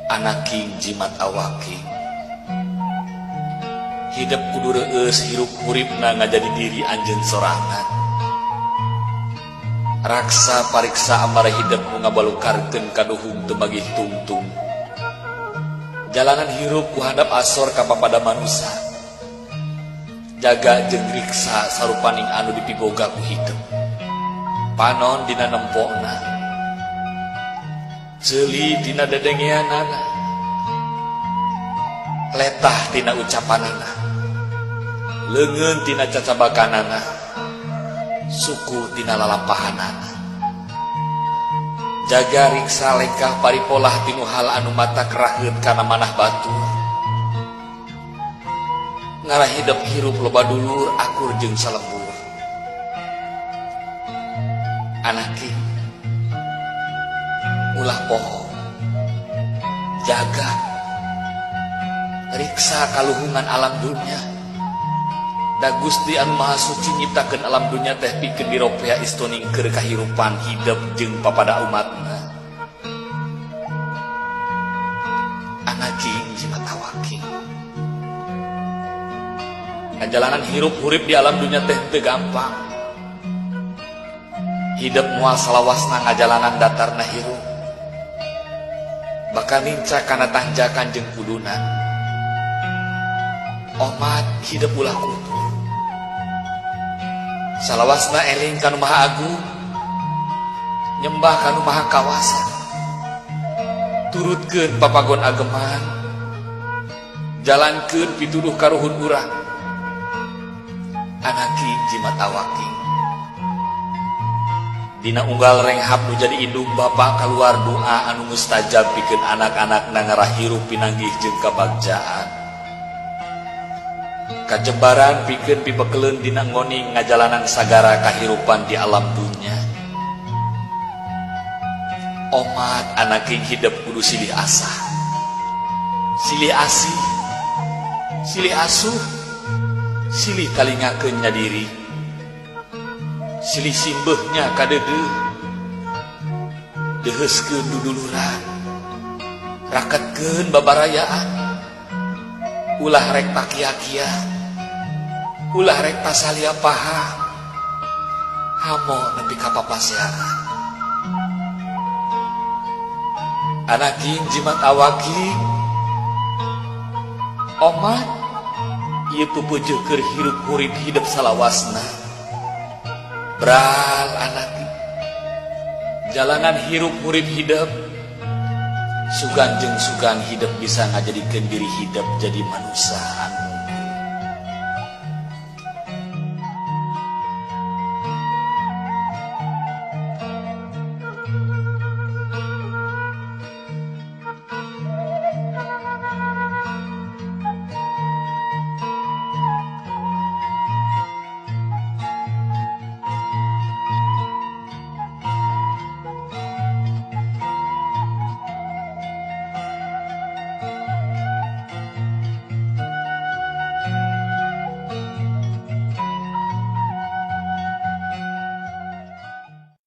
Anaking jimat awaking, hidep kudu reueus hirup huripna ngajadi diri anjeun sorangan. Raksa pariksa amara hidep nu ngabalukarkeun kaduhung teu magih tungtung. Jalanan hirup ku handap asor ka papada manusa. Jaga jeung riksa sarupaning anu dipiboga ku hidep. Panon dina nempona, ceuli dina dedengeanana, letah tina ucapanana, leungeun tina cacabakanana, suku tina lalampahanana. Jaga riksa lengkah paripolah tinu hal anu matak raheut kana manah batur. Ngarah hidep hirup loba dulur akur jeung salembur. Anaking, ulah poho, jaga riksa kaluhungan alam dunya. Da Gusti Anu Maha Suci nyiptakeun alam dunya teh pikeun diropea istoning keur kahirupan hidep jeung papada umatna. Anaking jimat awaking, ngajalanan hirup hurip di alam dunya teh teu gampang. Hidep moal salawasna ngajalanan datarna hirup, bakal nincak kana tanjakan jeung kuduna. Omat hidep ulah kutur, salawasna eling kanu Maha Agung, nyembah kanu Maha Kawasa, turutkeun papagon ageman, jalankeun pituduh karuhun urang. Anaking jimat awaking, dina unggal renghap nu jadi indung bapa kaluar doa anu mustajab pikeun anak-anak ngarah hirup pinanggih jeung kabagjaan. Kajembaran pikeun pibekeleun dina ngoning ngajalanan sagara kahirupan di alam dunya. Omat anaking hidep kudu silih asah, silih asih, silih asuh, silih talingakeun nya diri, silih simbeuhnya kadeudeuh, deuheuskeun duduluran, raketkeun babarayaan. Ulah rek pakia-kia, ulah rek pasalia paha, hamo nepi ka papaseaan. Anaking jimat awaking, omat ieu pupujuh keur hirup hurip hidep salawasna. Bral anaking, jalanan hirup hurip hidep sugan jeung sugan hidep bisa ngajadikeun diri hidep jadi manusia anu